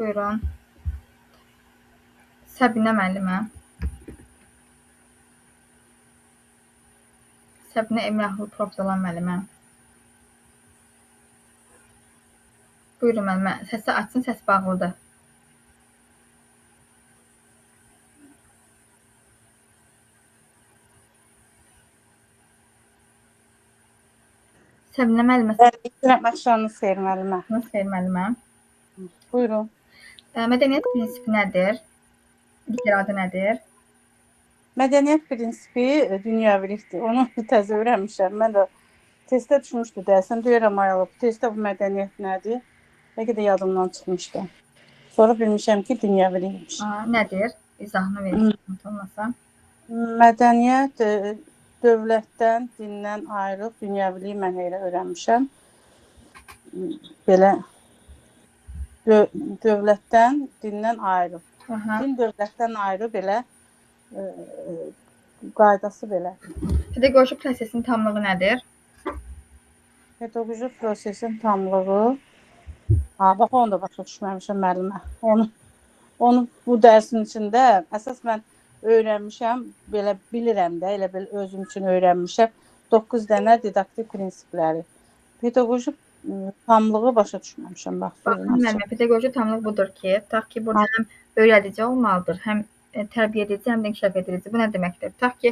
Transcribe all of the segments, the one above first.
Buyurun. Səbinə müəllimə. Səbinə Emrahlı Profdalan müəllimə. Buyurun müəllimə, səsi açsın, səs bağlıdır. Səbinə müəllimə. Axşamınız xeyir müəllimə. Axşamınız xeyir müəllimə. Buyurun. Mədəniyyət prinsipi nədir? Digər adı nədir? Mədəniyyət prinsipi dünyəvilikdir. Onu təzə öyrənmişəm. Mən də testə düşmüşdü dərsən. Deyirəm ayalıb, testə bu mədəniyyət nədir? Bəlkə də yadımdan çıxmışdı. Sonra bilmişəm ki, dünyəvilikmiş. Nədir? İzahını verin, olmasa. Mədəniyyət dövlətdən, dindən ayrı dünyəviliyi mən elə öyrənmişəm. Belə dövlətdən, dindən ayrı. Din dövlətdən ayrı belə qaydası belə. Pedaqoji prosesin tamlığı nədir? Pedaqoji prosesin tamlığı, bax onu da başa düşməmişəm müəllimə. Onu bu dərsin içində əsas mən öyrənmişəm, belə bilirəm də, elə belə özüm üçün öyrənmişəm. 9 dənə didaktik prinsipləri. Pedaqoji tamlığı başa düşməmişəm. Bax, baxın müəllimə, pedaqoji tamlıq budur ki, tutaq ki, burada həm öyrədici olmalıdır, həm tərbiyə edici, həm də inkişaf edici. Bu nə deməkdir? Tutaq ki,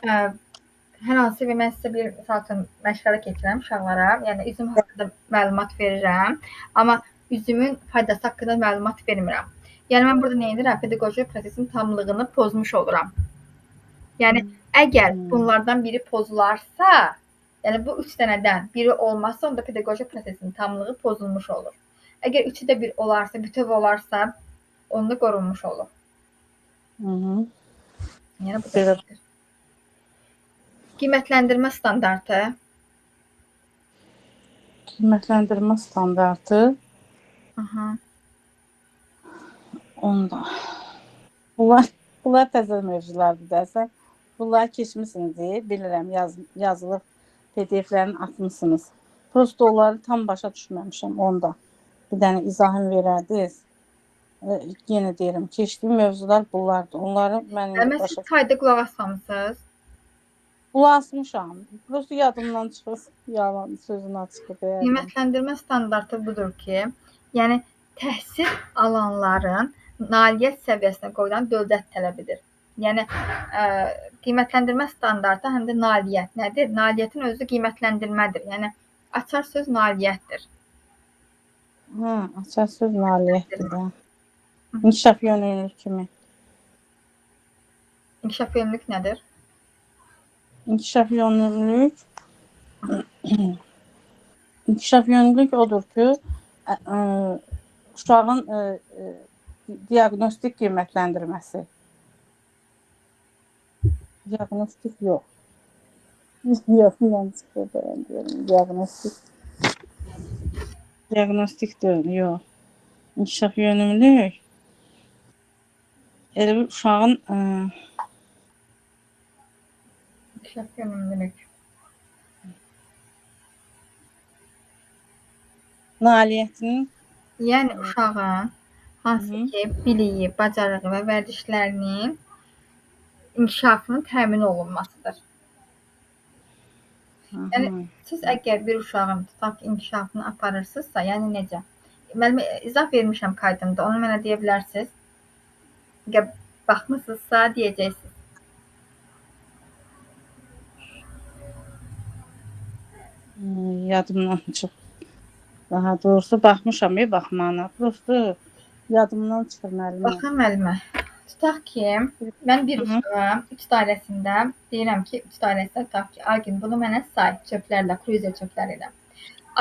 hər hansı bir, mən sizə bir misal üçün məşğələ keçirəm uşaqlara, yəni üzüm haqqında məlumat verirəm, amma üzümün faydası haqqında məlumat vermirəm. Yəni mən burada nə edirəm? Pedaqoji prosesin tamlığını pozmuş oluram. Yəni əgər bunlardan biri pozularsa, yəni bu 3 dənədən biri olmazsa, onda pedaqoji prosesin tamlığı pozulmuş olur. Əgər üçü də bir olarsa, bütöv olarsa, onda qorunmuş olur. Yəni bu deməkdir. Qiymətləndirmə standartı. Qiymətləndirmə standartı. Onda. Bunlar təzə mövzulardır dəsən. Bunları keçmişsiniz deyə bilirəm, yazılıb PDF-lərini atmışsınız. Prosto onları tam başa düşməmişəm onda. Bir dənə izahım verərdiniz. Yenə deyirəm, keçdiyim mövzular bunlardır. Onları mən indi başa... Siz kayda qulaq asmamışsınız? Qulaq asmışam. Prosto yadımdan çıxır, yalan sözün açıqı deyərdim. Qiymətləndirmə standartı budur ki, yəni təhsil alanların nailiyyət səviyyəsinə qoyulan dövlət tələbidir. Yəni qiymətləndirmə standartı həm də nailiyyət nədir? Nailiyyətin özü qiymətləndirmədir. Yəni açar söz nailiyyətdir. Hə, açar söz nailiyyətdir də. İnkişaf yönümlülük kimi. İnkişaf yönümlülük nədir? İnkişaf yönümlülük İnkişaf yönümlülük odur ki, uşağın diaqnostik qiymətləndirməsi. Diaqnostik yox. Yadımdan çıxır deyirəm. Diaqnostik. Diaqnostik deyil, yox. İnkişaf yönümlülük elə bir uşağın İnkişaf yönümlülük. Nailiyyətinin, yəni uşağın hansı ki biliyi, bacarığı və vərdişlərinin inkişafının təmin olunmasıdır. Yəni siz əgər bir uşağın tutaq ki, inkişafını aparırsınızsa, yəni necə? Müəllimə izah vermişəm kaydımda, onu mənə deyə bilərsiniz. Əgər baxmısınızsa deyəcəksiniz. Yadımdan çıx. Daha doğrusu baxmışam, baxmağına. Prosto yadımdan çıxır müəllimə. Baxın müəllimə. Tutaq ki, mən bir uşağa 3 dairəsində deyirəm ki, 3 dairəsində tutaq ki, Aygün bunu mənə say çöplərlə, kruizer çöpləri ilə.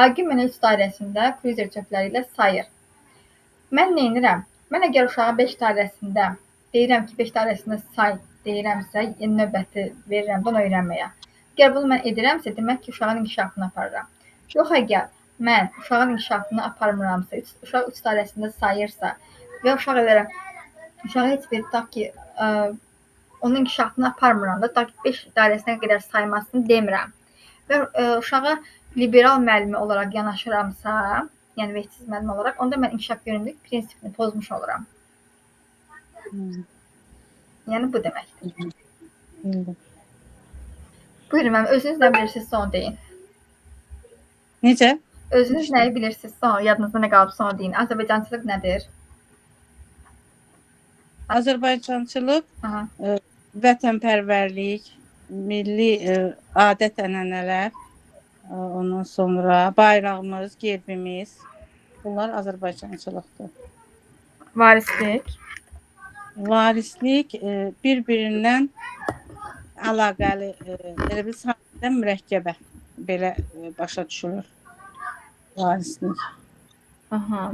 Aygün mənə 3 dairəsində kruizer çöpləri ilə sayır. Mən nə edirəm? Mən əgər uşağa 5 dairəsində deyirəm ki, 5 dairəsində say deyirəmsə, yeni növbəti verirəm də onu öyrənməyə. Əgər bunu mən edirəmsə, demək ki, uşağın inkişafını aparıram. Yox, əgər mən uşağın inkişafını aparmıramsa, uşaq 3 dairəsində sayırsa və uşaq elə uşağa heç bir tutaq ki, onun inkişafını aparmıram da, tutaq ki, 5 dairəsinə qədər saymasını demirəm və uşağa liberal müəllimi olaraq yanaşıramsa, yəni vecsiz müəllim olaraq, onda mən inkişaf yönümlülük prinsipini pozmuş oluram. Yəni bu deməkdir. Bildim. Buyurun, mənim, özünüz nə bilirsinizsə onu deyin. Necə? Özünüz nəyi bilirsinizsə onu, yadınızda nə qalıbsa onu deyin. Azərbaycançılıq nədir? Azərbaycançılıq, vətənpərvərlik, milli adət-ənənələr, ondan sonra bayrağımız, gerbimiz, bunlar Azərbaycançılıqdır. Varislik? Varislik bir-birindən əlaqəli, elə bir sadə mürəkkəbə belə başa düşülür. Varislik. Aha.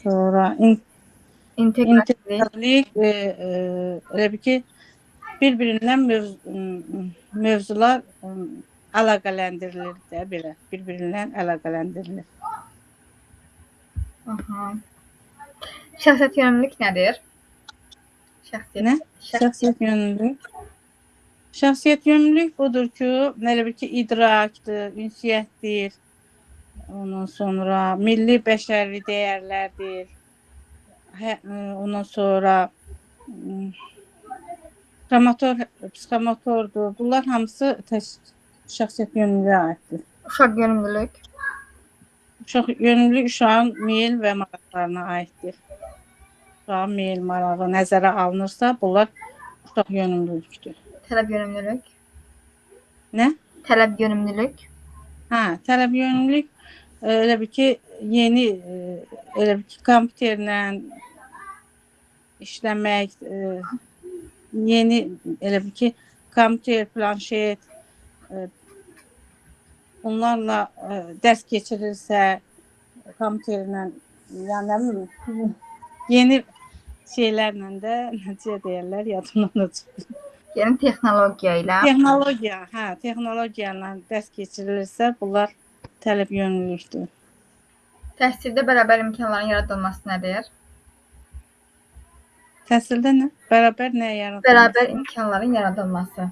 Sonra inteqrativlik, elə bir ki, bir-birindən mövzular əlaqələndirilir də belə, bir-birindən əlaqələndirilir. Aha. Şəxsiyyət yönümlülük nədir? Şəxsiyyət. Nə? Şəxsiyyət yönümlülük. Şəxsiyyət yönümlülük budur ki, elə bir ki, idrakdır, ünsiyyətdir, ondan sonra milli bəşəri dəyərlərdir, ondan sonra psixomotordur. Bunlar hamısı şəxsiyyət yönümlülüyə aiddir. Uşaq yönümlülük? Uşaq yönümlülük uşağın meyil və maraqlarına aiddir. Uşağın meyil marağı nəzərə alınırsa, bunlar uşaq yönümlülükdür. Tələb yönümlülük? Nə? Tələb yönümlülük? Hə, tələb yönümlülük elə bir ki, yeni, elə bir ki, kompüterlə işləmək, yeni, elə bir ki, kompüter, planşet, bunlarla dərs keçirilirsə, kompüterlə, yəni nə bilim, yeni şeylərlə də, necə deyirlər, yadımdan da çıxdı. Yəni texnologiya ilə. Texnologiya, hə, texnologiya ilə dərs keçirilirsə, bunlar tələb yönümlülükdür. Təhsildə bərabər imkanların yaradılması nədir? Təhsildə nə? Bərabər nə yaradılması? Bərabər imkanların yaradılması.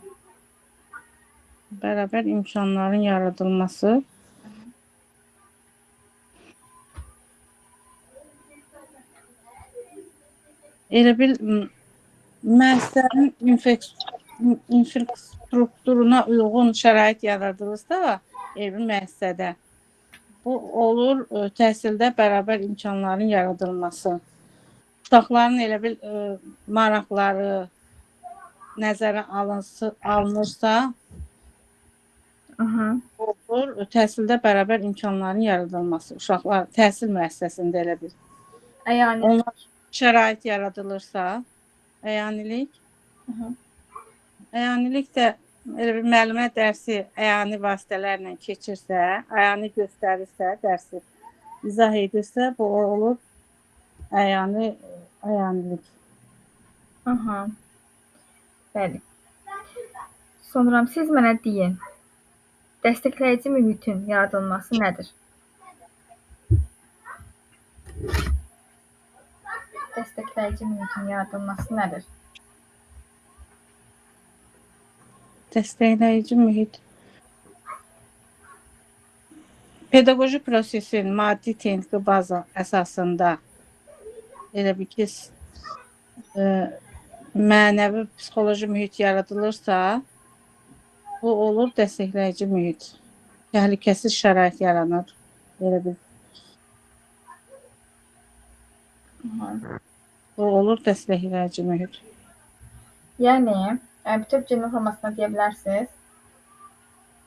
Bərabər imkanların yaradılması. Elə bil, müəssisənin infrastrukturuna uyğun şərait yaradılırsa, elə bir müəssisədə, bu olur təhsildə bərabər imkanların yaradılması. Uşaqların elə bil maraqları nəzərə alınırsa, olur təhsildə bərabər imkanların yaradılması. Uşaqlar təhsil müəssisəsində elə bil. Əyanilik. Onlar şərait yaradılırsa, əyanilik. Əyanilik də elə bir müəllimə dərsi əyani vasitələrlə keçirsə, əyani göstərirsə, dərsi izah edirsə, bu olur əyanilik. Aha. Bəli. Sonra siz mənə deyin, dəstəkləyici mühitin yaradılması nədir? Dəstəkləyici mühitin yaradılması nədir? Dəstəkləyici mühit. Pedaqoji prosesin maddi texniki baza əsasında elə bir ki, mənəvi psixoloji mühit yaradılırsa, bu olur dəstəkləyici mühit. Təhlükəsiz şərait yaranır. Elə bir. Bu olur dəstəkləyici mühit. Yəni, bütöv cümlə formasına deyə bilərsiniz.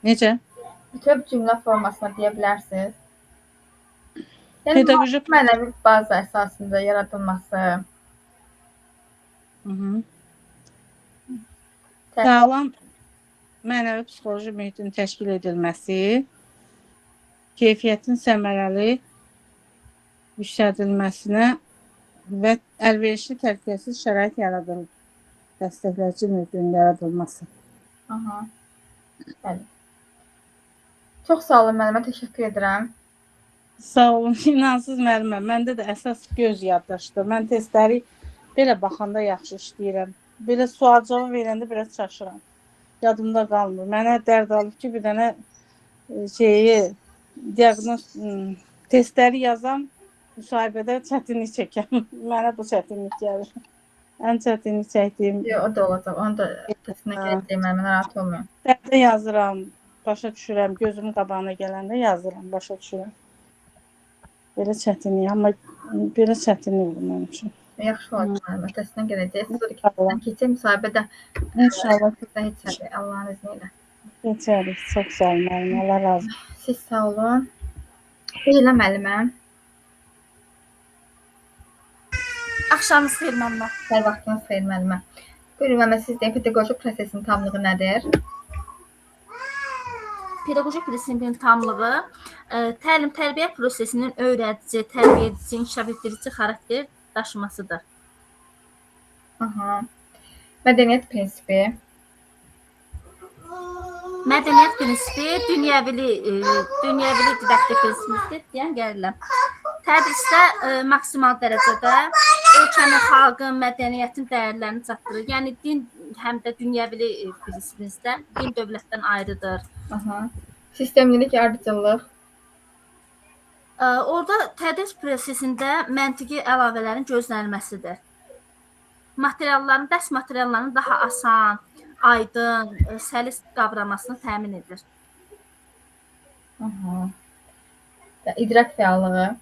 Necə? Bütöv cümlə formasına deyə bilərsiniz. Yəni, pedaqoji mənəvi baza əsasında yaradılması. Sağlam mənəvi psixoloji mühitin təşkil edilməsi, keyfiyyətin səmərəli yüksəldilməsinə və əlverişli təhlükəsiz şərait yaradılır. Dəstəkləyici mühitin yaradılması. Aha. Bəli. Çox sağ olun müəllimə, təşəkkür edirəm. Sağ olun, inansız müəllimə. Məndə də əsas göz yaddaşdır. Mən testləri belə baxanda yaxşı işləyirəm. Belə sual cavab verəndə biraz çaşıram. Yadımda qalmır. Mənə dərd alıb ki, bir dənə şeyi, diaqnoz, Testləri yazam, müsahibədə çətinlik çəkəm. Mənə bu çətinlik gəlir. Ən çətinlik çəkdiyim. Yox, o da olacaq. Onu da testinə gələcək, mənə narahat olmayın. Dəfə yazıram, başa düşürəm. Gözümün qabağına gələndə yazıram, başa düşürəm. Belə çətinlik, amma belə çətinlik olur mənim üçün. Yaxşı olacaq müəllimə, testinə gələcək. Siz o testdən keçək, müsahibədə İnşallah. Heç Allahın izni ilə. Keçərik. Çox sağ olun müəllimə. Allah razı olsun. Siz sağ olun. Leyla müəllimə. Axşamınız xeyir müəllimə. Hər vaxtınız xeyir müəllimə. Buyurun müəllimə, siz deyin, pedaqoji prosesin tamlığı nədir? Pedaqoji prosesinin tamlığı təlim-tərbiyə prosesinin öyrədici, tərbiyə edici, inkişaf etdirici xarakter daşımasıdır. Aha. Mədəniyyət prinsipi. Mədəniyyət prinsipi dünyəvilik didaktik prinsipdir deyən gəlirəm. Tədrisdə maksimal dərəcədə ölkənin, xalqın, mədəniyyətin dəyərlərini çatdırır. Yəni din həm də dünyəvilik prinsipimizdə din dövlətdən ayrıdır. Aha. Sistemlilik, ardıcıllıq. Orada tədris prosesində məntiqi əlavələrin gözlənilməsidir. Materialların, dərs materiallarının daha asan, aydın, səlis qavramasını təmin edir. Aha. İdrak fəallığı.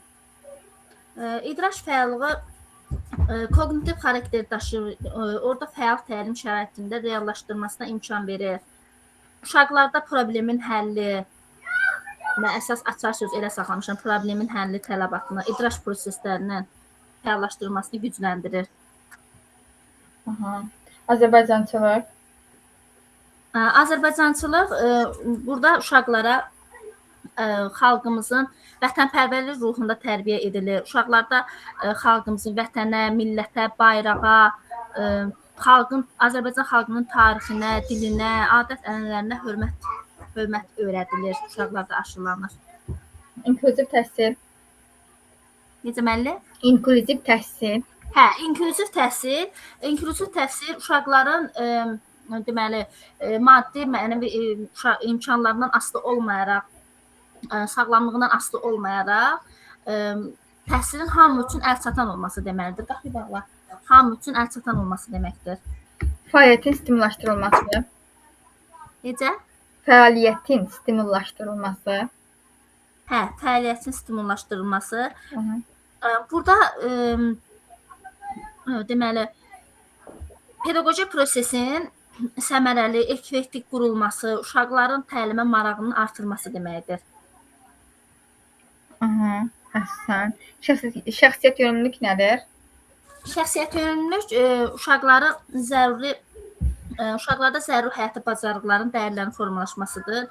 İdrak fəallığı koqnitiv xarakter daşıyır. Orada fəal təlim şəraitində reallaşdırmasına imkan verir. Uşaqlarda problemin həlli, mən əsas açar söz elə saxlamışam, problemin həlli tələbatını, idrak proseslərinin fəallaşdırılmasını gücləndirir. Aha. Azərbaycançılıq. Azərbaycançılıq burada uşaqlara xalqımızın vətənpərvərlik ruhunda tərbiyə edilir. Uşaqlarda xalqımızın vətənə, millətə, bayrağa, xalqın, Azərbaycan xalqının tarixinə, dilinə, adət-ənənələrinə hörmət öyrədilir, uşaqlarda aşılanır. İnklüziv təhsil. Necə müəllim? İnklüziv təhsil. Hə, inklüziv təhsil. İnklüziv təhsil uşaqların deməli maddi, mənəvi imkanlarından asılı olmayaraq, sağlamlığından asılı olmayaraq təhsilin hamı üçün əlçatan olması deməkdir. Qapı bağla. Hamı üçün əlçatan olması deməkdir. Fəaliyyətin stimullaşdırılması. Necə? Fəaliyyətin stimullaşdırılması. Hə, fəaliyyətin stimullaşdırılması. Burada deməli pedaqoji prosesin səmərəli, effektiv qurulması, uşaqların təlimə marağının artırması deməkdir. Aha, əhsən. Şəxsiyyət yönümlülük nədir? Şəxsiyyət yönümlülük uşaqları zəruri uşaqlarda zəruri həyati bacarıqların dəyərlərinin formalaşmasıdır.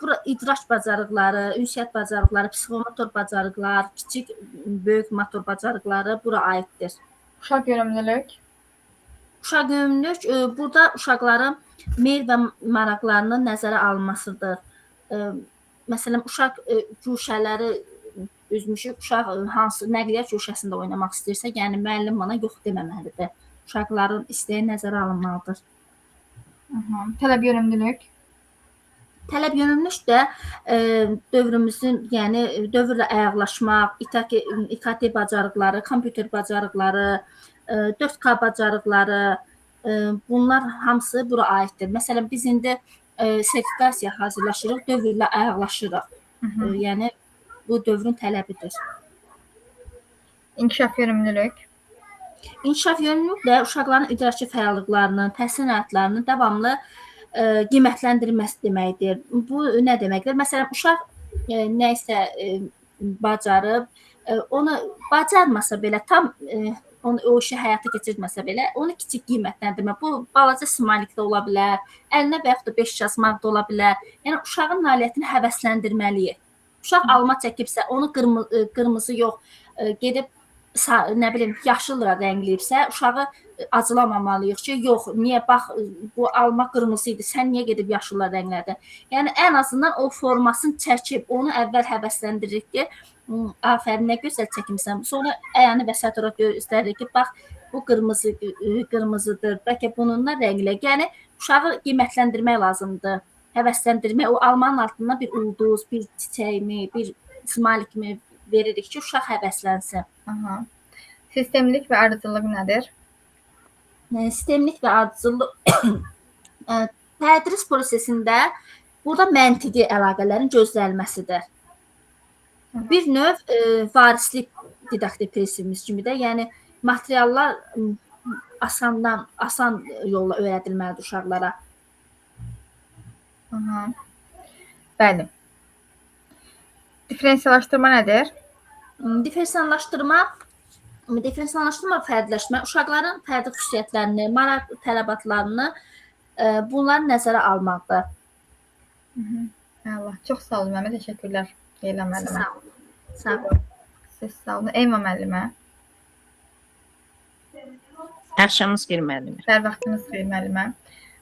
Bura idrak bacarıqları, ünsiyyət bacarıqları, psixomotor bacarıqlar, kiçik, böyük motor bacarıqları bura aiddir. Uşaq yönümlülük. Uşaq yönümlülük burada uşaqların meyl və maraqlarının nəzərə alınmasıdır. Məsələn, uşaq güşələri üzmüşük, uşaq hansı nəqliyyat güşəsində oynamaq istəyirsə, yəni müəllim buna yox deməməlidir. Uşaqların istəyi nəzərə alınmalıdır. Aha. Tələb yönümlülük. Tələb yönümlülük də dövrümüzün, yəni dövrlə ayaqlaşmaq, İKT bacarıqları, kompüter bacarıqları, 4K bacarıqları, bunlar hamısı bura aiddir. Məsələn, biz indi sertifikasiya hazırlaşırıq, dövrlə ayaqlaşırıq. Yəni bu dövrün tələbidir. İnkişaf yönümlülük. İnkişaf yönümlülük də uşaqların idraki fəallıqlarının, təhsil həyatlarının davamlı qiymətləndirilməsi deməkdir. Bu nə deməkdir? Məsələn, uşaq nə isə bacarıb, onu bacarmasa belə, tam onu o işi həyata keçirməsə belə, onu kiçik qiymətləndirmə. Bu balaca smalik də ola bilər, əlinə və yaxud da 5 yazmaq da ola bilər. Yəni uşağın nailiyyətini həvəsləndirməliyik. Uşaq alma çəkibsə, onu qırmızı yox, gedib nə bilim yaşılla rəngləyibsə, uşağı acılamamalıyıq ki, yox, niyə bax bu alma qırmızı idi, sən niyə gedib yaşılla rənglədin? Yəni ən azından o formasını çəkib, onu əvvəl həvəsləndiririk ki, afərin, nə gözəl çəkmisən. Sonra əyani vəsait olaraq göstəririk ki, bax bu qırmızı qırmızıdır, bəlkə bununla rənglə. Yəni uşağı qiymətləndirmək lazımdır, həvəsləndirmək. O almanın altından bir ulduz, bir çiçəkmi, bir smaylikmi veririk ki, uşaq həvəslənsin. Aha. Sistemlik və ardıcıllıq nədir? Sistemlik və ardıcıllıq tədris prosesində burada məntiqi əlaqələrin gözlənilməsidir. Bir növ varislik didaktik prinsipimiz kimi də, yəni materiallar asan yolla öyrədilməlidir uşaqlara. Aha. Bəli. Diferensiallaşdırma nədir? Diferensiallaşdırma fərdiləşmə, uşaqların fərdi xüsusiyyətlərini, maraq tələbatlarını bunları nəzərə almaqdır. Allah, çox sağ olun müəllimə, təşəkkürlər. Leyla müəllimə. Sağ olun. Sağ olun. Siz sağ olun. Eyma müəllimə. Axşamınız xeyir müəllimə. Hər vaxtınız xeyir müəllimə.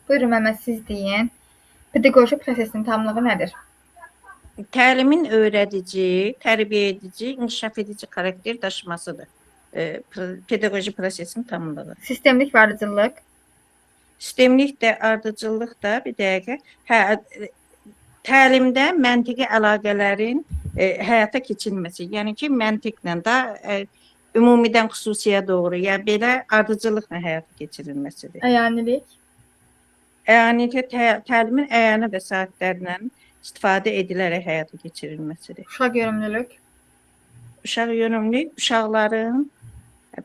Buyurun müəllimə, siz deyin. Pedaqoji prosesin tamlığı nədir? Təlimin öyrədici, tərbiyə edici, inkişaf edici xarakter daşımasıdır. Pedaqoji prosesin tamlığı. Sistemlik və ardıcıllıq. Sistemlik də, ardıcıllıq da bir dəqiqə. Hə, təlimdə məntiqi əlaqələrin həyata keçirilməsi. Yəni ki, məntiqlə də ümumidən xüsusiyə doğru, yəni belə ardıcıllıqla həyata keçirilməsidir. Əyanilik. Əyanilik təlimin əyani vəsaitlərlə istifadə edilərək həyata keçirilməsidir. Uşaq yönümlülük. Uşaq yönümlülük, uşaqların,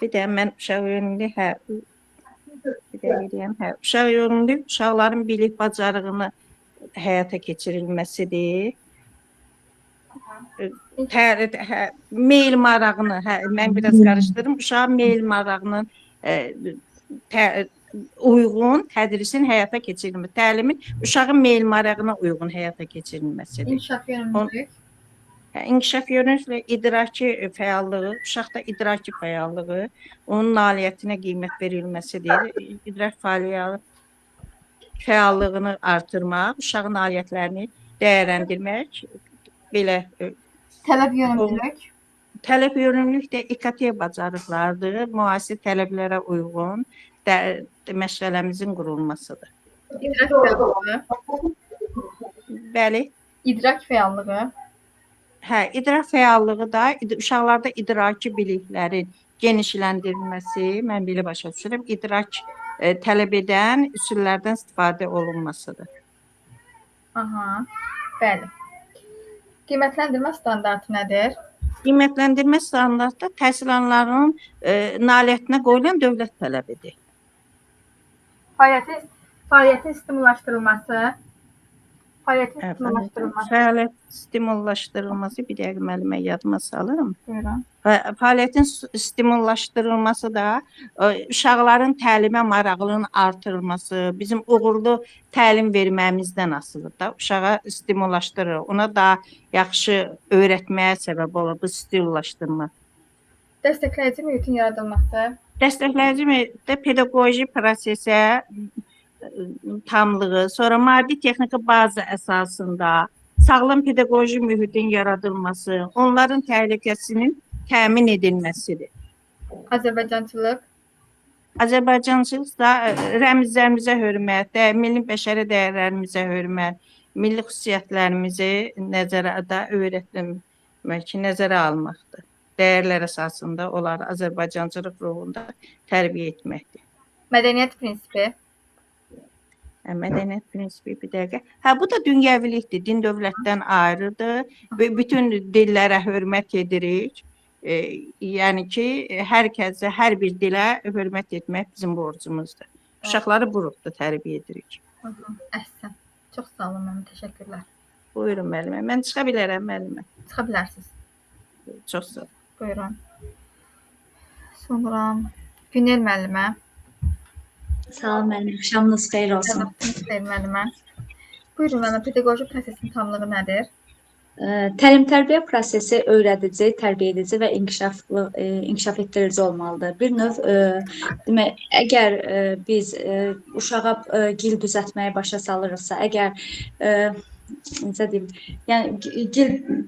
bir də mən uşaq yönümlülük, bir də deyəm, uşaq yönümlülük, uşaqların bilik bacarığını həyata keçirilməsidir. Meyl marağını, mən biraz qarışdırdım, uşağın meyl marağının uyğun tədrisin həyata keçirilməsi, təlimin uşağın meyl marağına uyğun həyata keçirilməsidir. İnkişaf yönümlülük. İnkişaf yönümlülük idraki fəallığı, uşaqda idraki fəallığı, onun nailiyyətinə qiymət verilməsidir. İdrak fəallığını artırmaq, uşağın nailiyyətlərini dəyərləndirmək, belə. Tələb yönümlülük. Tələb yönümlülük də İKT bacarıqlardır, müasir tələblərə uyğun məşğələmizin qurulmasıdır. İdrak fəallığı. Bəli. İdrak fəallığı. Hə, idrak fəallığı da uşaqlarda idraki biliklərin genişləndirilməsi, mən belə başa düşürəm, idrak tələb edən üsullardan istifadə olunmasıdır. Aha, bəli. Qiymətləndirmə standartı nədir? Qiymətləndirmə standartı təhsil alanların nailiyyətinə qoyulan dövlət tələbidir. Fəaliyyətin stimullaşdırılması. Fəaliyyətin stimullaşdırılması. Fəaliyyət stimullaşdırılması, bir dəqiqə müəllimə yadıma salım. Buyurun. Fəaliyyətin stimullaşdırılması da uşaqların təlimə marağının artırılması, bizim uğurlu təlim verməyimizdən asılıdır da. Uşağa stimullaşdırır, ona daha yaxşı öyrətməyə səbəb olur bu stimullaşdırma. Dəstəkləyici mühitin yaradılması. Dəstəkləyici mühitdə pedaqoji prosesə tamlığı, sonra maddi texniki baza əsasında sağlam pedaqoji mühitin yaradılması, onların təhlükəsinin təmin edilməsidir. Azərbaycançılıq. Azərbaycançılıq da rəmzlərimizə hörmət, milli bəşəri dəyərlərimizə hörmət, milli xüsusiyyətlərimizi nəzərə də öyrətmək, nəzərə almaqdır. Dəyərlər əsasında onları Azərbaycançılıq ruhunda tərbiyə etməkdir. Mədəniyyət prinsipi. Mədəniyyət prinsipi bir dəqiqə. Hə, bu da dünyəvilikdir, din dövlətdən ayrıdır. Bütün dillərə hörmət edirik. Yəni ki, hər kəsə, hər bir dilə hörmət etmək bizim borcumuzdur. Uşaqları bu ruhda tərbiyə edirik. Əhsən. Çox sağ olun, müəllimə. Təşəkkürlər. Buyurun, müəllimə. Mən çıxa bilərəm, müəllimə. Çıxa bilərsiniz. Çox sağ olun. Buyurun. Sonra Günel müəllimə. Sağ olun, müəllimə. Axşamınız xeyir olsun. Axşamınız xeyir, müəllimə. Buyurun, müəllimə. Pedaqoji prosesin tamlığı nədir? Təlim-tərbiyə prosesi öyrədici, tərbiyə edici və inkişaf etdirici olmalıdır. Bir növ, demək, əgər biz uşağa gil düzəltməyi başa salırıqsa, əgər necə deyim, yəni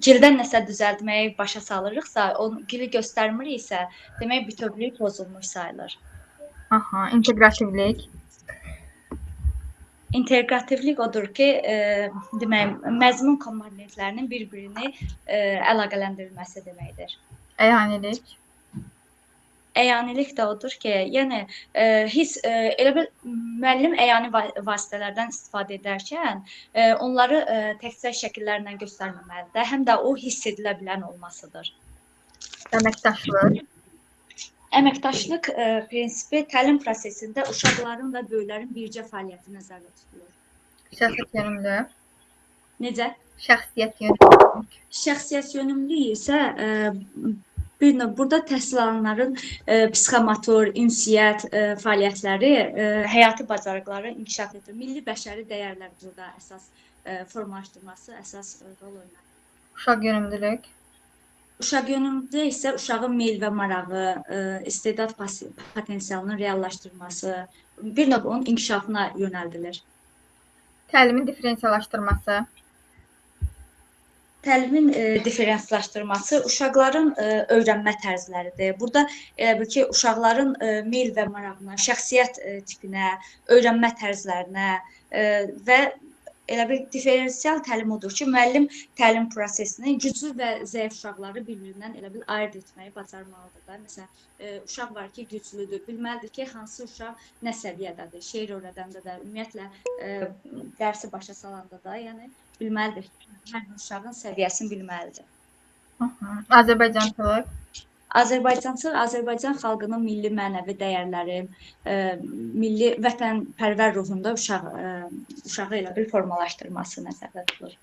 gildən nəsə düzəltməyi başa salırıqsa, onu gili göstərmiriksə, demək bütövlük pozulmuş sayılır. Aha, inteqrativlik. İnteqrativlik odur ki, demək, məzmun komponentlərinin bir-birini əlaqələndirilməsi deməkdir. Əyanilik. Əyanilik də odur ki, yəni hiss elə bil müəllim əyani vasitələrdən istifadə edərkən onları təkcə şəkillərlə göstərməməlidir, həm də o hiss edilə bilən olmasıdır. Əməkdaşlıq. Əməkdaşlıq prinsipi təlim prosesində uşaqların və böyüklərin bircə fəaliyyəti nəzərdə tutulur. Şəxsiyyət yönümlü. Necə? Şəxsiyyət yönümlü. Şəxsiyyət yönümlü isə bir növ burada təhsil alanların psixomotor, ünsiyyət fəaliyyətləri, həyati bacarıqları inkişaf edir. Milli bəşəri dəyərlər burada əsas formalaşdırması əsas rol oynayır. Uşaq yönümlülük. Uşaq yönümlülükdə isə uşağın meyl və marağı, istedad potensialının reallaşdırılması, bir növ onun inkişafına yönəldilir. Təlimin differensiallaşdırması. Təlimin differensiallaşdırması uşaqların öyrənmə tərzləridir. Burada elə bil ki, uşaqların meyl və marağına, şəxsiyyət tipinə, öyrənmə tərzlərinə və elə bir differensial təlim odur ki, müəllim təlim prosesini güclü və zəif uşaqları bir-birindən elə bil ayırd etməyi bacarmalıdır da. Məsələn, uşaq var ki, güclüdür, bilməlidir ki, hansı uşaq nə səviyyədədir. Şeir öyrədəndə də, ümumiyyətlə dərsi başa salanda da, yəni bilməlidir ki, hər bir uşağın səviyyəsini bilməlidir. Azərbaycançılıq. Azərbaycançılıq Azərbaycan xalqının milli mənəvi dəyərləri, milli vətənpərvər ruhunda uşağı elə bil formalaşdırması nəzərdə tutulur.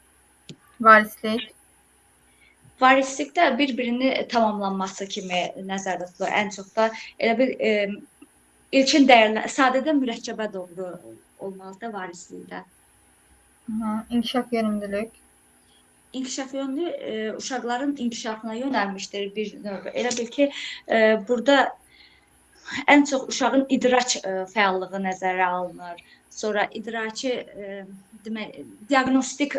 Varislik. Varislikdə bir-birini tamamlanması kimi nəzərdə tutulur. Ən çox da elə bil ilkin dəyərlər sadədən mürəkkəbə doğru olmalıdır varislikdə. İnkişaf yönümlülük. İnkişaf yönlü uşaqların inkişafına yönəlmişdir bir növ. Elə bil ki, burada ən çox uşağın idraç fəallığı nəzərə alınır. Sonra idraki demək, diaqnostik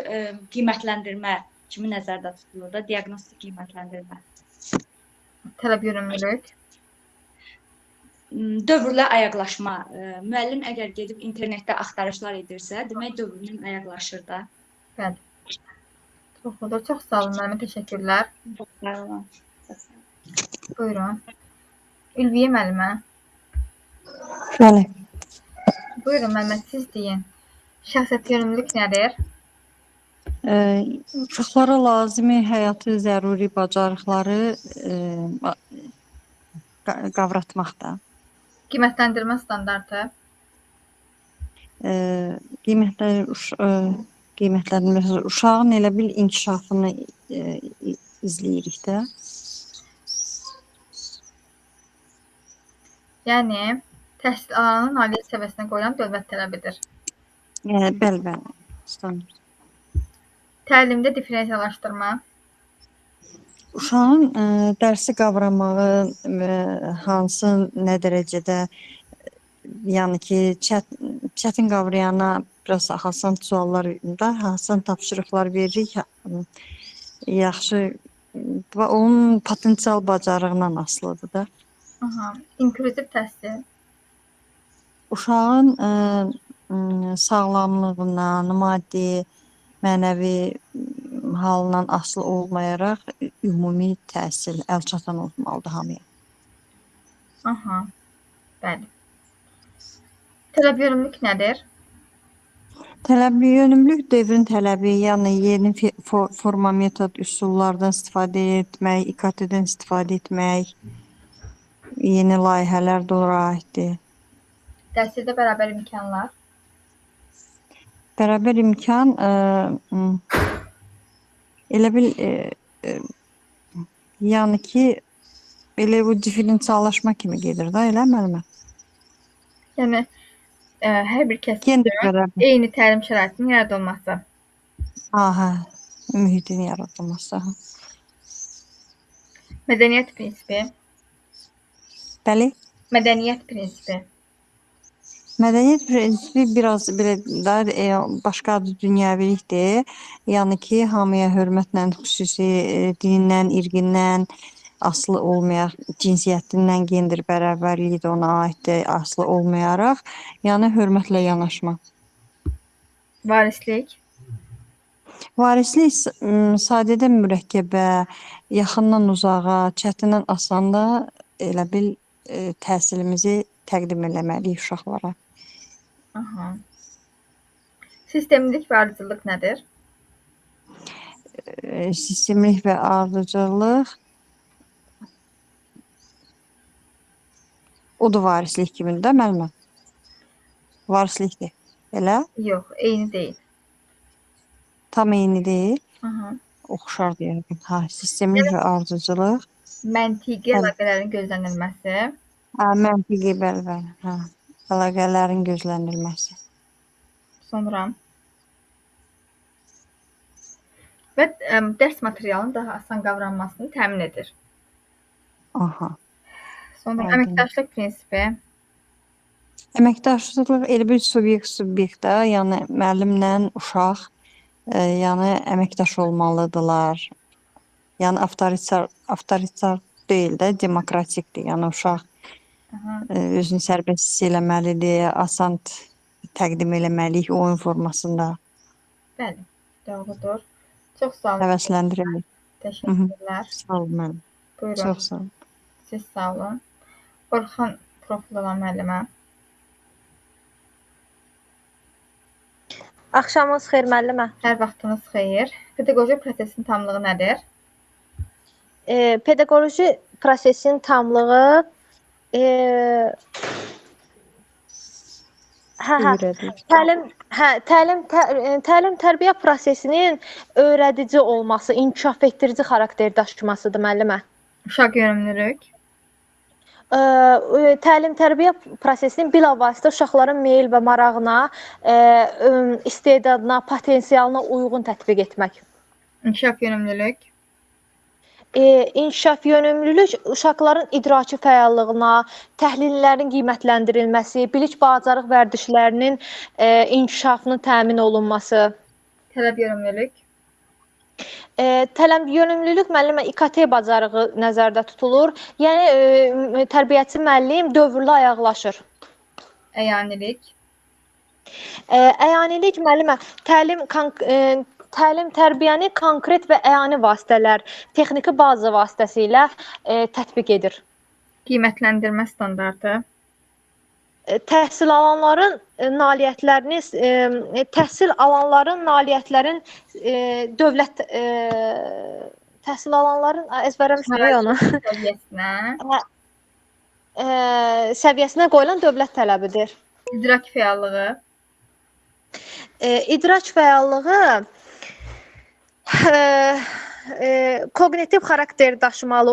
qiymətləndirmə kimi nəzərdə tutulur da, diaqnostik qiymətləndirmə. Tələb yönümlülük. Dövrlə ayaqlaşma. Müəllim əgər gedib internetdə axtarışlar edirsə, demək dövrlə ayaqlaşır da. Bəli. Çox olur. Çox sağ olun müəllimə, təşəkkürlər. Sağ olun. Buyurun. Ülviyə müəllimə. Bəli. Buyurun müəllimə, siz deyin. Şəxsiyyət yönümlülük nədir? Uşaqlara lazımi həyati zəruri bacarıqları qavratmaqdır. Qiymətləndirmə standartı. Qiymətləndirmə uşağın elə bil inkişafını izləyirik də. Yəni təhsil alanın nailiyyət səviyyəsinə qoyulan dövlət tələbidir. Bəli, bəli. Standart. Təlimdə differensiallaşdırma. Uşağın dərsi qavramağı hansı nə dərəcədə, yəni ki, çətin qavrayana biraz asan suallar da, asan tapşırıqlar veririk. Yaxşı və onun potensial bacarığından asılıdır da. Aha, inklüziv təhsil. Uşağın sağlamlığından, maddi, mənəvi halından asılı olmayaraq ümumi təhsil əlçatan olmalıdır hamıya. Aha, bəli. Tələb yönümlülük nədir? Tələb yönümlülük dövrün tələbi, yəni yeni forma, metod, üsullardan istifadə etmək, İKT-dən istifadə etmək, yeni layihələr də ora aiddir. Təhsildə bərabər imkanlar. Bərabər imkan elə bil yəni ki, elə bu differensiallaşma kimi gedir da, elə müəllimə? Yəni hər bir kəs Gender bərabər. eyni təlim şəraitinin yaradılması. Aha, mühitin yaradılması. Aha. Mədəniyyət prinsipi. Bəli. Mədəniyyət prinsipi. Mədəniyyət prinsipi biraz belə daha başqa adı dünyəvilikdir. Yəni ki, hamıya hörmətlə, xüsusi dinindən, irqindən asılı olmayaraq, cinsiyyətindən, gender bərabərliyi də ona aiddir, asılı olmayaraq, yəni hörmətlə yanaşma. Varislik. Varislik sadədən mürəkkəbə, yaxından uzağa, çətindən asanda elə bil təhsilimizi təqdim eləməliyik uşaqlara. Aha. Sistemlilik və ardıcıllıq nədir? Sistemlik və ardıcıllıq o da varislik kimidir də müəllimə? Varislikdir. Elə? Yox, eyni deyil. Tam eyni deyil. Aha. Oxşar deyərdim. Hə, sistemlik və ardıcıllıq. Məntiqi Bəli. əlaqələrin gözlənilməsi. Hə, məntiqi, bəli, bəli. Hə. Əlaqələrin gözlənilməsi. Sonra və dərs materialının daha asan qavranmasını təmin edir. Aha. Sonra Aydın. əməkdaşlıq prinsipi. Əməkdaşlıq elə bir subyekt subyektə, yəni müəllimlə uşaq, yəni əməkdaş olmalıdırlar. Yəni avtoritar deyil də, demokratikdir. Yəni uşaq özünü sərbəst hiss eləməlidir, asan təqdim eləməliyik oyun formasında. Bəli, doğrudur. Çox sağ olun. Həvəsləndirmək. Təşəkkürlər. Sağ olun müəllim. Buyurun. Çox sağ olun. Siz sağ olun. Orxan profil olan müəllimə. Axşamınız xeyir müəllimə. Hər vaxtınız xeyir. Pedaqoji prosesin tamlığı nədir? Pedaqoji prosesin tamlığı təlim tərbiyə prosesinin öyrədici olması, inkişaf etdirici xarakter daşımasıdır müəllimə. Uşaq yönümlülük. Təlim tərbiyə prosesinin bilavasitə uşaqların meyil və marağına, istedadına, potensialına uyğun tətbiq etmək. İnkişaf yönümlülük. İnkişaf yönümlülük uşaqların idraki fəallığına, təhlillərin qiymətləndirilməsi, bilik bacarıq vərdişlərinin inkişafının təmin olunması. Tələb yönümlülük. Tələb yönümlülük müəllimə İKT bacarığı nəzərdə tutulur. Yəni tərbiyəçi müəllim dövrlə ayaqlaşır. Əyanilik. Əyanilik müəllimə təlim tərbiyəni konkret və əyani vasitələr, texniki baza vasitəsilə tətbiq edir. Qiymətləndirmə standartı. Təhsil alanların nailiyyətlərini, təhsil alanların nailiyyətlərin dövlət təhsil alanların əzbərləmişdim onu. Səviyyəsinə. Səviyyəsinə qoyulan dövlət tələbidir. İdrak fəallığı. İdrak fəallığı koqnitiv xarakter daşımalı,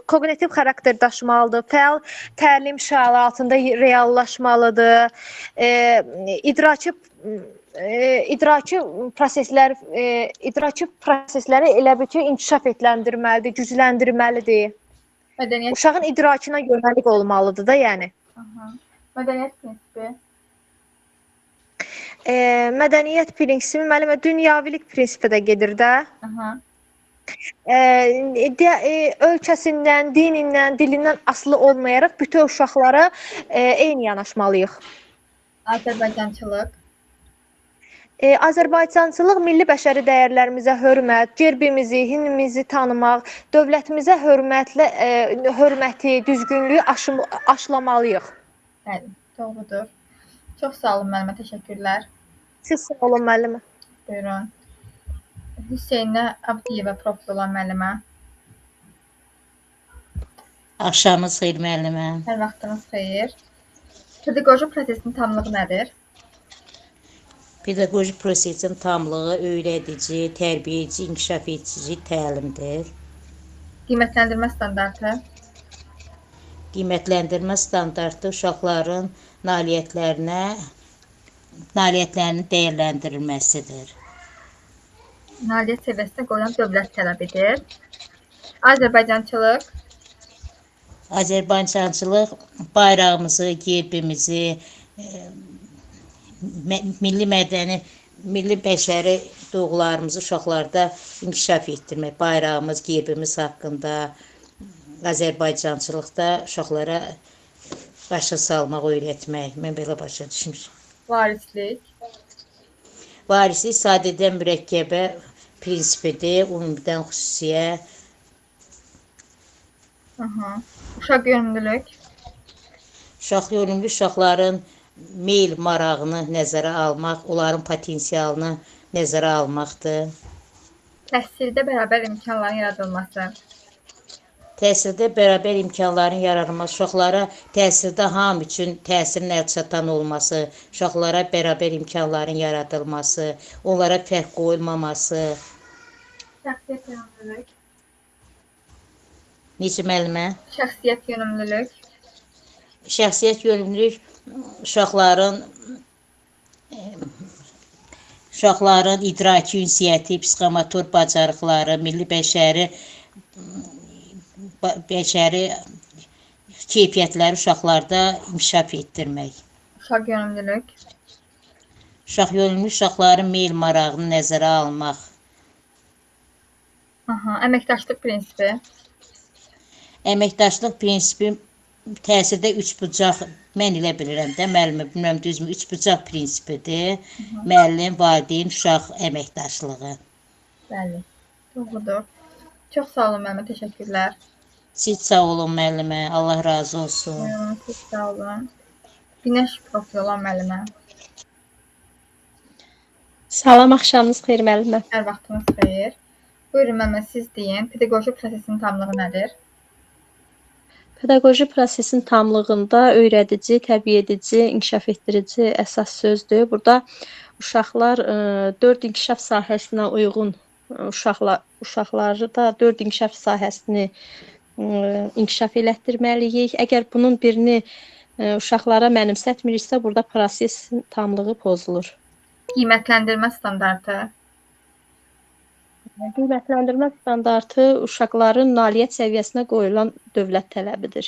koqnitiv xarakter daşımalıdır, fəal təlim şəraitində reallaşmalıdır, idraki prosesləri elə bil ki, inkişaf etdirməlidir, gücləndirməlidir. Mədəniyyət. Uşağın idrakına yönəlik olmalıdır da, yəni. Aha. Mədəniyyət prinsipi. Mədəniyyət prinsipi, müəllimə, dünyavilik prinsipi də gedir də. Aha. Ölkəsindən, dinindən, dilindən asılı olmayaraq bütün uşaqlara eyni yanaşmalıyıq. Azərbaycançılıq. Azərbaycançılıq milli bəşəri dəyərlərimizə hörmət, gerbimizi, himnimizi tanımaq, dövlətimizə hörməti, düzgünlüyü aşılamalıyıq. Bəli, doğrudur. Çox sağ olun müəllimə, təşəkkürlər. Siz sağ olun müəllimə. Buyurun. Hüseynə Abdiyeva profil olan müəllimə. Axşamınız xeyir müəllimə. Hər vaxtınız xeyir. Pedaqoji prosesin tamlığı nədir? Pedaqoji prosesin tamlığı öyrədici, tərbiyəçi, inkişaf edici təlimdir. Qiymətləndirmə standartı. Qiymətləndirmə standartı uşaqların nailiyyətlərinin dəyərləndirilməsidir. Nailiyyət səviyyəsinə qoyulan dövlət tələbidir. Azərbaycançılıq. Azərbaycançılıq bayrağımızı, gerbimizi, milli mədəni, milli bəşəri duyğularımızı uşaqlarda inkişaf etdirmək, bayrağımız, gerbimiz haqqında Azərbaycançılıqda uşaqlara başa salmaq, öyrətmək. Mən belə başa düşmüşəm. Varislik. Varislik sadədən mürəkkəbə prinsipidir, ümumidən xüsusiyə. Aha. Uşaq yönümlülük. Uşaq yönümlü uşaqların meyl marağını nəzərə almaq, onların potensialını nəzərə almaqdır. Təhsildə bərabər imkanların yaradılması. Təhsildə bərabər imkanların yaradılması, uşaqlara təhsildə hamı üçün təhsilin əlçatan olması, uşaqlara bərabər imkanların yaradılması, onlara fərq qoyulmaması. Şəxsiyyət yönümlülük. Necə müəllimə? Şəxsiyyət yönümlülük. Şəxsiyyət yönümlülük uşaqların idraki ünsiyyəti, psixomotor bacarıqları, milli bəşəri keyfiyyətləri uşaqlarda inkişaf etdirmək. Uşaq yönümlülük. Uşaq yönümlü uşaqların meyl marağını nəzərə almaq. Aha, əməkdaşlıq prinsipi. Əməkdaşlıq prinsipi təhsildə üçbucaq, mən elə bilirəm də, müəllimə, bilmirəm düzmü, üçbucaq prinsipidir. Müəllim, valideyn, uşaq əməkdaşlığı. Bəli, doğrudur. Çox sağ olun müəllimə, təşəkkürlər. Siz sağ olun müəllimə, Allah razı olsun. Buyurun, siz sağ olun. Günəş profili olan müəllimə. Salam, axşamınız xeyir müəllimə. Hər vaxtınız xeyir. Buyurun müəllimə, siz deyin, pedaqoji prosesin tamlığı nədir? Pedaqoji prosesin tamlığında öyrədici, tərbiyə edici, inkişaf etdirici əsas sözdür. Burada uşaqlar 4 inkişaf sahəsinə uyğun uşaqları da 4 inkişaf sahəsini inkişaf elətdirməliyik. Əgər bunun birini uşaqlara mənimsətmiriksə, burada prosesin tamlığı pozulur. Qiymətləndirmə standartı. Qiymətləndirmə standartı uşaqların nailiyyət səviyyəsinə qoyulan dövlət tələbidir.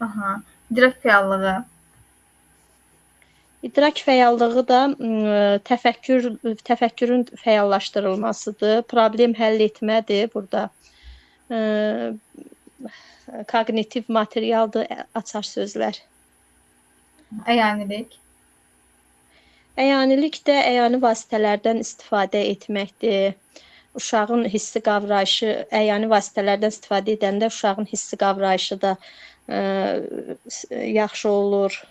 Aha. İdrak fəallığı. İdrak fəallığı da təfəkkürün fəallaşdırılmasıdır, problem həll etmədir burada. Kognitiv materialdır, açar sözlər. Əyanilik. Əyanilik də əyani vasitələrdən istifadə etməkdir. Uşağın hissi qavrayışı, əyani vasitələrdən istifadə edəndə uşağın hissi qavrayışı da yaxşı olur.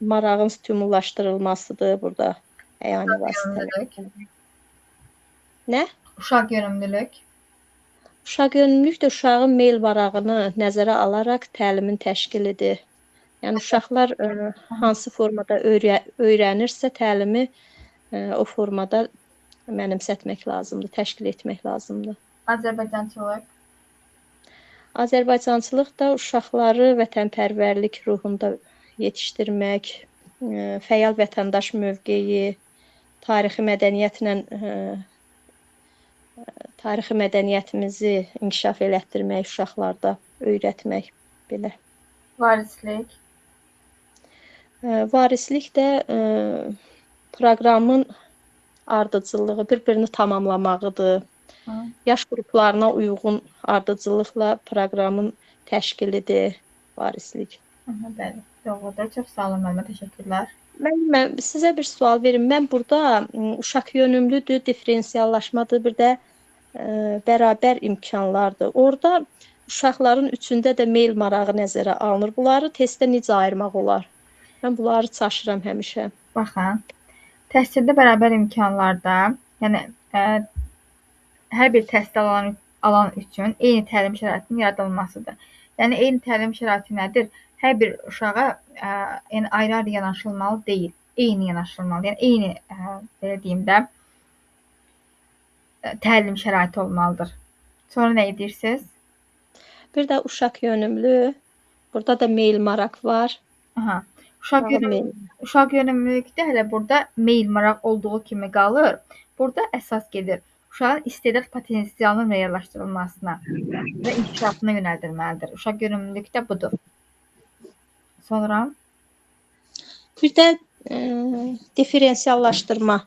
Marağın stimullaşdırılmasıdır burada əyani vasitələr. Nə? Uşaq yönümlülük. Uşaq yönümlülük də uşağın meyl marağını nəzərə alaraq təlimin təşkilidir. Yəni uşaqlar hansı formada öyrənirsə təlimi o formada mənimsətmək lazımdır, təşkil etmək lazımdır. Azərbaycançılıq. Azərbaycançılıq da uşaqları vətənpərvərlik ruhunda yetişdirmək, fəal vətəndaş mövqeyi, tarixi mədəniyyətlə tarixi mədəniyyətimizi inkişaf elətdirmək, uşaqlarda öyrətmək belə. Varislik. Varislik də proqramın ardıcıllığı, bir-birini tamamlamağıdır. Yaş qruplarına uyğun ardıcıllıqla proqramın təşkilidir varislik. Aha, bəli, doğrudur. Çox sağ olun müəllimə, təşəkkürlər. Mən sizə bir sual verim. Mən burada uşaq yönümlüdür, diferensiallaşmadır, bir də bərabər imkanlardır. Orada uşaqların üçündə də meyl marağı nəzərə alınır. Bunları testdə necə ayırmaq olar? Mən bunları çaşıram həmişə. Baxın. Təhsildə bərabər imkanlarda, yəni hər bir təhsil alan üçün eyni təlim şəraitinin yaradılmasıdır. Yəni eyni təlim şəraiti nədir? Hər bir uşağa yəni ayrı-ayrı yanaşılmalı deyil, eyni yanaşılmalı. Yəni eyni belə deyim də təlim şəraiti olmalıdır. Sonra nə edirsiniz? Bir də uşaq yönümlü. Burada da meyl maraq var. Aha. Uşaq yönümlülükdə hələ burada meyl maraq olduğu kimi qalır. Burada əsas gedir uşağın istedad potensialının müəyyənləşdirilməsinə və inkişafına yönəldilməlidir. Uşaq yönümlülükdə budur. Sonra bir də diferensiallaşdırma.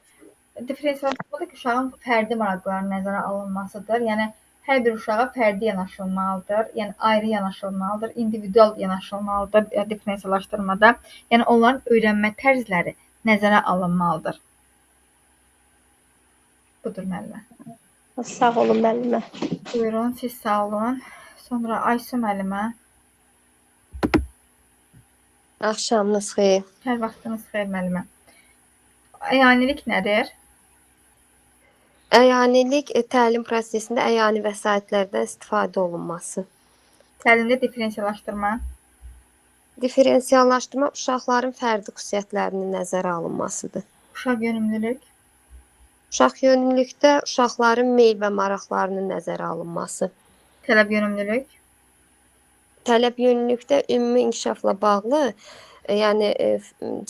Diferensiallaşdırma da ki, uşağın fərdi maraqlarının nəzərə alınmasıdır. Yəni hər bir uşağa fərdi yanaşılmalıdır, yəni ayrı yanaşılmalıdır, individual yanaşılmalıdır diferensiallaşdırmada. Yəni onların öyrənmə tərzləri nəzərə alınmalıdır. Budur müəllimə. Sağ olun müəllimə. Buyurun, siz sağ olun. Sonra Aysu müəllimə. Axşamınız xeyir. Hər vaxtınız xeyir müəllimə. Əyanilik nədir? Əyanilik təlim prosesində əyani vəsaitlərdən istifadə olunması. Təlimdə differensiallaşdırma. Differensiallaşdırma uşaqların fərdi xüsusiyyətlərinin nəzərə alınmasıdır. Uşaq yönümlülük. Uşaq yönümlülükdə uşaqların meyl və maraqlarının nəzərə alınması. Tələb yönümlülük. Tələb yönümlülükdə ümumi inkişafla bağlı, yəni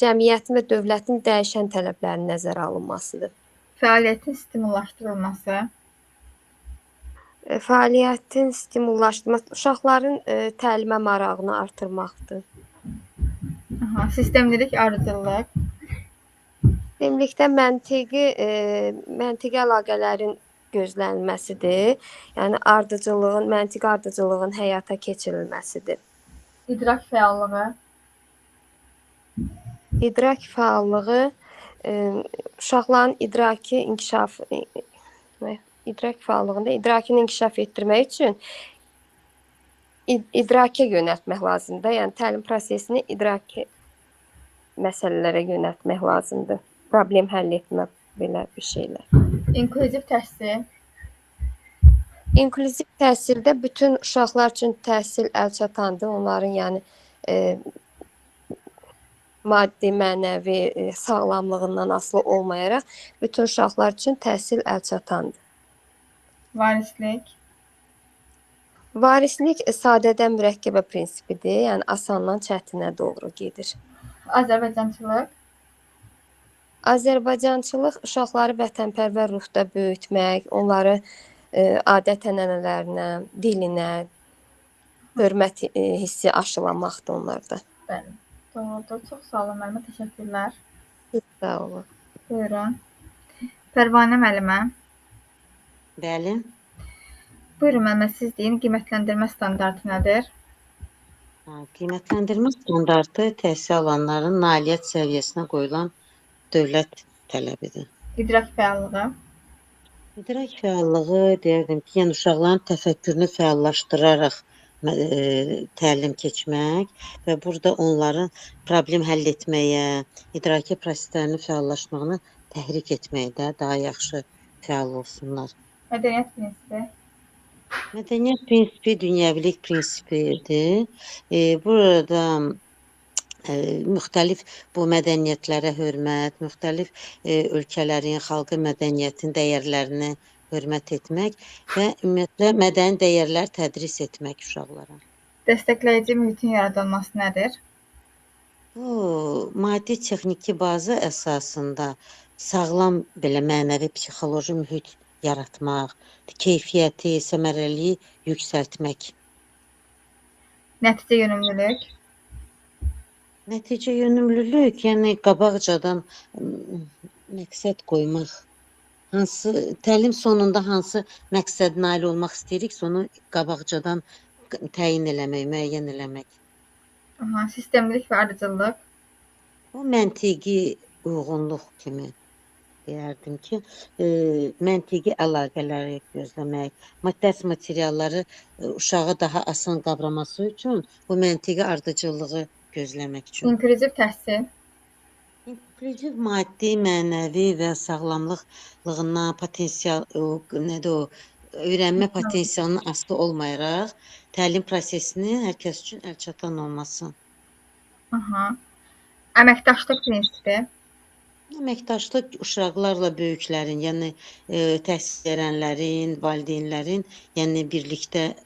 cəmiyyətin və dövlətin dəyişən tələblərinin nəzərə alınmasıdır. Fəaliyyətin stimullaşdırılması. Fəaliyyətin stimullaşdırılması uşaqların təlimə marağını artırmaqdır. Aha, sistemlilik, ardıcıllıq. Sistemlikdə məntiqi əlaqələrin gözlənilməsidir. Yəni ardıcıllığın, məntiqi ardıcıllığın həyata keçirilməsidir. İdrak fəallığı. İdrak fəallığı uşaqların idraki inkişaf idrak fəallığında idrakini inkişaf etdirmək üçün idrakə yönəltmək lazımdır. Yəni təlim prosesini idraki məsələlərə yönəltmək lazımdır. Problem həll etmə belə bir şeylər. İnklüziv təhsil. İnklüziv təhsildə bütün uşaqlar üçün təhsil əlçatandır. Onların yəni maddi, mənəvi sağlamlığından asılı olmayaraq bütün uşaqlar üçün təhsil əlçatandır. Varislik. Varislik sadədən mürəkkəbə prinsipidir. Yəni asandan çətinə doğru gedir. Azərbaycançılıq. Azərbaycançılıq uşaqları vətənpərvər ruhda böyütmək, onları adət-ənənələrinə, dilinə hörmət hissi aşılamaqdır onlarda. Bəli, doğrudur. Çox sağ olun müəllimə, təşəkkürlər. Sağ olun. Buyurun. Pərvanə müəllimə. Bəli. Buyurun müəllimə, siz deyin, qiymətləndirmə standartı nədir? Qiymətləndirmə standartı təhsil alanların nailiyyət səviyyəsinə qoyulan dövlət tələbidir. İdrak fəallığı. İdrak fəallığı deyərdim ki, yəni uşaqların təfəkkürünü fəallaşdıraraq təlim keçmək və burada onların problem həll etməyə, idraki proseslərinin fəallaşmağını təhrik etməkdə daha yaxşı fəal olsunlar. Mədəniyyət prinsipi. Mədəniyyət prinsipi dünyəvilik prinsipidir. Burada müxtəlif bu mədəniyyətlərə hörmət, müxtəlif ölkələrin, xalqın mədəniyyətin dəyərlərini hörmət etmək və ümumiyyətlə mədəni dəyərlər tədris etmək uşaqlara. Dəstəkləyici mühitin yaradılması nədir? Bu maddi texniki baza əsasında sağlam belə mənəvi psixoloji mühit yaratmaq, keyfiyyəti, səmərəliliyi yüksəltmək. Nəticə yönümlülük. Nəticə yönümlülük, yəni qabaqcadan məqsəd qoymaq. Hansı təlim sonunda hansı məqsəd nail olmaq istəyiriksə, onu qabaqcadan təyin eləmək, müəyyən eləmək. Aha, sistemlilik və ardıcıllıq. O məntiqi uyğunluq kimi deyərdim ki, məntiqi əlaqələri gözləmək, dərs materialları uşağa daha asan qavraması üçün bu məntiqi ardıcıllığı gözləmək üçün. İnklüziv təhsil. İnklüziv maddi, mənəvi və sağlamlığından potensial, nədir o, öyrənmə potensialının asılı olmayaraq təlim prosesinin hər kəs üçün əlçatan olması. Aha. Əməkdaşlıq prinsipi. Əməkdaşlıq uşaqlarla böyüklərin, yəni təhsil verənlərin, valideynlərin, yəni birlikdə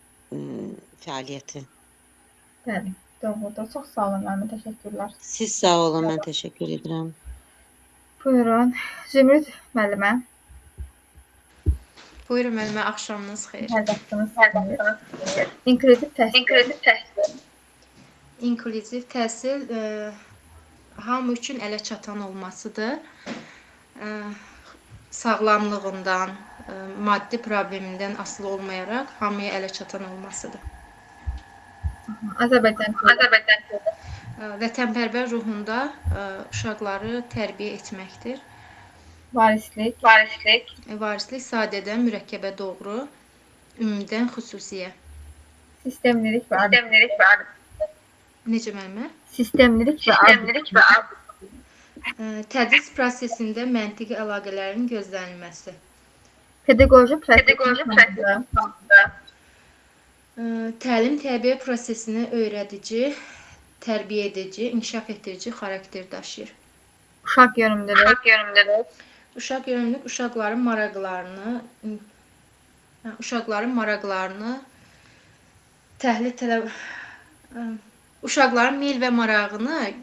fəaliyyəti. Bəli, doğrudur. Çox sağ olun müəllimə, təşəkkürlər. Siz sağ olun, mən təşəkkür edirəm. Buyurun, Zümrüd müəllimə. Buyurun müəllimə, axşamınız xeyir. Hər vaxtınız xeyir. İnklüziv təhsil. İnklüziv təhsil. İnklüziv təhsil hamı üçün ələ çatan olmasıdır. Sağlamlığından, maddi problemindən asılı olmayaraq hamıya ələ çatan olmasıdır. Azərbaycan. Vətənpərvər ruhunda uşaqları tərbiyə etməkdir. Varislik. Varislik sadədən mürəkkəbə doğru, ümumdən xüsusiyə. Sistemlilik və Necə müəllimə? Sistemlilik və Tədris prosesində məntiqi əlaqələrin gözlənilməsi. Pedaqoji prosesin Təlim-tərbiyə prosesini öyrədici, tərbiyə edici, inkişaf etdirici xarakter daşıyır. Uşaq yönümlülük. Uşaq yönümlülük uşaqların maraqlarını təhlil tələb uşaqların meyl və marağını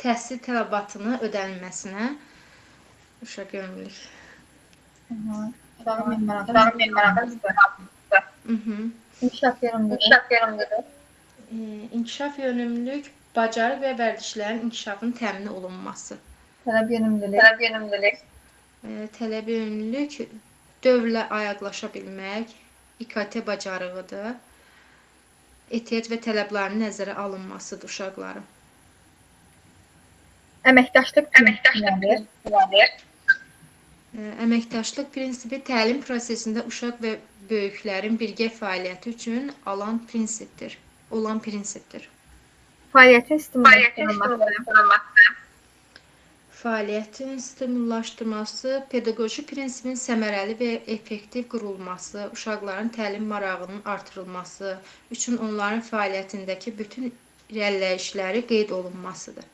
təhsil tələbatını ödənilməsinə uşaq yönümlülük. Uşağın meyl marağı. İnkişaf yönümlülük. İnkişaf yönümlülük bacarıq və vərdişlərin inkişafının təmin olunması. Tələb yönümlülük. Tələb yönümlülük dövrlə ayaqlaşa bilmək, İKT bacarığıdır. Ehtiyac və tələblərinin nəzərə alınmasıdır uşaqların. Əməkdaşlıq prinsipi nədir? Əməkdaşlıq prinsipi təlim prosesində uşaq və böyüklərin birgə fəaliyyəti üçün olan prinsipdir. Fəaliyyətin stimullaşdırılması. Fəaliyyətin stimullaşdırılması, pedaqoji prinsipin səmərəli və effektiv qurulması, uşaqların təlim marağının artırılması üçün onların fəaliyyətindəki bütün irəliləyişləri qeyd olunmasıdır.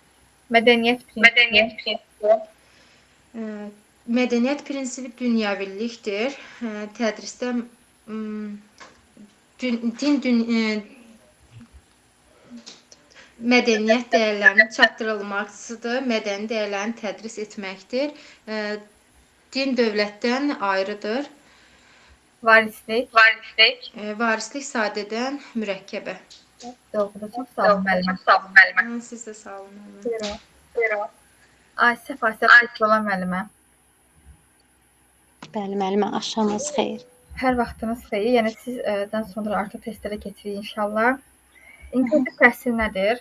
Mədəniyyət prinsipi. Mədəniyyət prinsipi dünyəvilikdir. Tədrisdə mədəniyyət dəyərlərinin çatdırılmasıdır, mədəni dəyərlərini tədris etməkdir. Din dövlətdən ayrıdır. Varislik. Varislik sadədən mürəkkəbə. Doğrudur. Çox sağ olun müəllimə. Siz də sağ olun müəllimə. Buyurun. Ayşə Fasə Qutluola müəllimə. Bəli müəllimə, axşamınız xeyir. Hər vaxtınız xeyir. Yəni sizdən sonra artıq testlərə keçirik inşallah. İnklüziv təhsil nədir?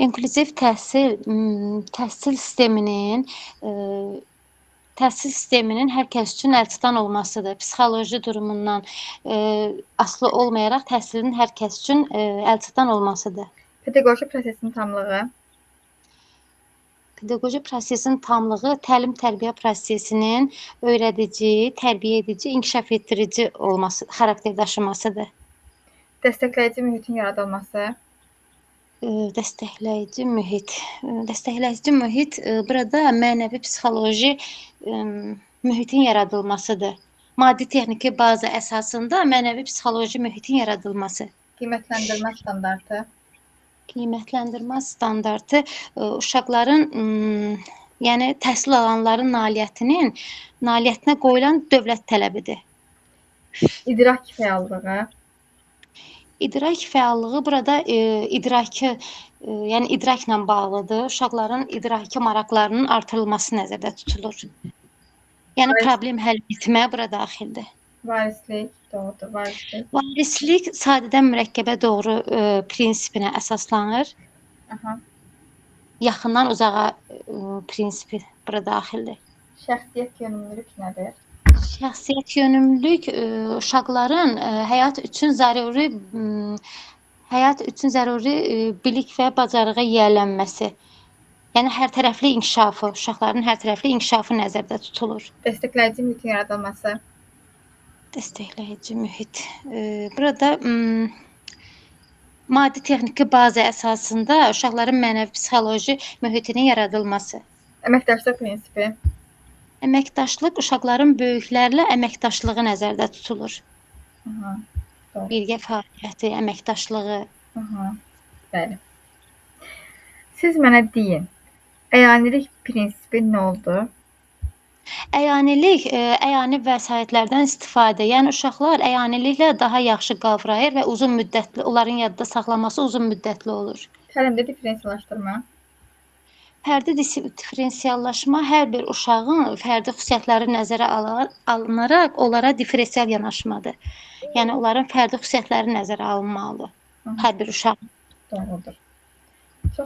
İnklüziv təhsil təhsil sisteminin hər kəs üçün əlçatan olmasıdır. Psixoloji durumundan asılı olmayaraq təhsilin hər kəs üçün əlçatan olmasıdır. Pedaqoji prosesin tamlığı. Pedaqoji prosesin tamlığı təlim-tərbiyə prosesinin öyrədici, tərbiyə edici, inkişaf etdirici olması, xarakter daşımasıdır. Dəstəkləyici mühitin yaradılması. Dəstəkləyici mühit. Dəstəkləyici mühit burada mənəvi, psixoloji mühitin yaradılmasıdır. Maddi texniki baza əsasında mənəvi, psixoloji mühitin yaradılması. Qiymətləndirmə standartı. Qiymətləndirmə standartı uşaqların, yəni təhsil alanların nailiyyətinə qoyulan dövlət tələbidir. İdrak fəallığı. İdrak fəallığı burada idraki, yəni idrakla bağlıdır. Uşaqların idraki maraqlarının artırılması nəzərdə tutulur. Yəni problem həll etmə bura daxildir. Varislik, doğrudur, varislik. Varislik sadədən mürəkkəbə doğru prinsipinə əsaslanır. Aha. Yaxından uzağa prinsipi bura daxildir. Şəxsiyyət yönümlülük nədir? Şəxsiyyət yönümlülük uşaqların həyat üçün zəruri bilik və bacarığa yiyələnməsi. Yəni hər tərəfli inkişafı, uşaqların hər tərəfli inkişafı nəzərdə tutulur. Dəstəkləyici mühitin yaradılması. Dəstəkləyici mühit. Burada maddi texniki baza əsasında uşaqların mənəvi psixoloji mühitinin yaradılması. Əməkdaşlıq prinsipi. Əməkdaşlıq uşaqların böyüklərlə əməkdaşlığı nəzərdə tutulur. Aha, birgə fəaliyyəti, əməkdaşlığı. Aha, bəli. Siz mənə deyin, əyanilik prinsipi nə oldu? Əyanilik, əyani vəsaitlərdən istifadə. Yəni uşaqlar əyaniliklə daha yaxşı qavrayır və uzun müddətli, onların yadda saxlaması uzun müddətli olur. Təlimdə diferensiallaşdırma. Fərdi diferensiallaşma hər bir uşağın fərdi xüsusiyyətləri nəzərə alınaraq onlara diferensial yanaşmadır. Yəni onların fərdi xüsusiyyətləri nəzərə alınmalıdır. Hər bir uşağın. Doğrudur. Çox